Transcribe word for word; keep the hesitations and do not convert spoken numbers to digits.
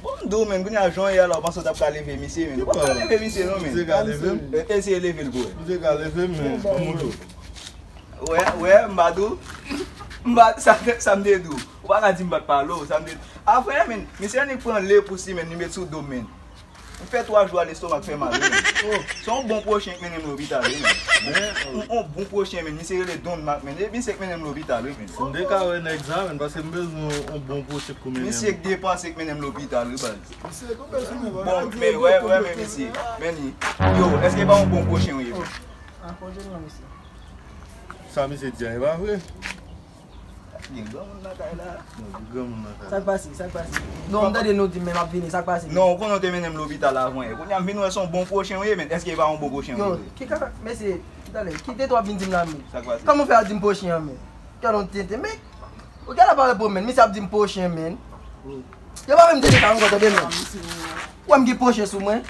Bon, m di w, men, kounye a jan w ye a la, w panse w t ap ka leve misye, men. Ou p ap ka leve misye, non, men. Misye ka leve m. E, eseye leve l pou wè. Misye ka leve m, men. Ban m w di w. Wè, wè, m pa di w. M pa, sa, sa m te di w. Ou pa ka di m pa t pale w, sa m te di. Apre, men, misye annik pran le pou si, men, li met sou do m, men. M fè twa jou a, lestomak fè mal, wi, men. Se yon bon pwochen k mennen m lopital, wi, men. Yon, yon bon pwochen, men. Misye rele Don Mark, men. E misye k mennen m lopital, wi, men. M te ka wè nèg sa, men, paske m bezwen yon, yon bon pwochen k mennen m. Misye k depanse k mennen m lopital, wi, baz. Bon, men, wè, wè, men, mesye. Men li. Yo, èske pa yon bon pwochen, wi, bro? Ah, pwochen non, mesye. Sa misye di a, e pa vre? Gen granmoun nan kay la. Non, gen granmoun nan kay la. Sa k pase? Sa k pase? Non, m tande nou di m, men m ap vini. Sa k pase? Non, ou konnen w te mennen m lopital avan yè. Kounye a m vin wè se yon bon pwochen w ye, men èske e pa yon bon pwochen w ye? Yo, ki kaka, mesye, talè, ki tenten w ap vin di m la, men? Sa k pase? Kòman w fè al di m pwochen an, men? Kè non tenten, men, ou gade pa repo, men, misye ap di m pwochen, men. Yo pa menm tenten sa ankò, tande, men. Ou wè m gen pwochen sou mwen?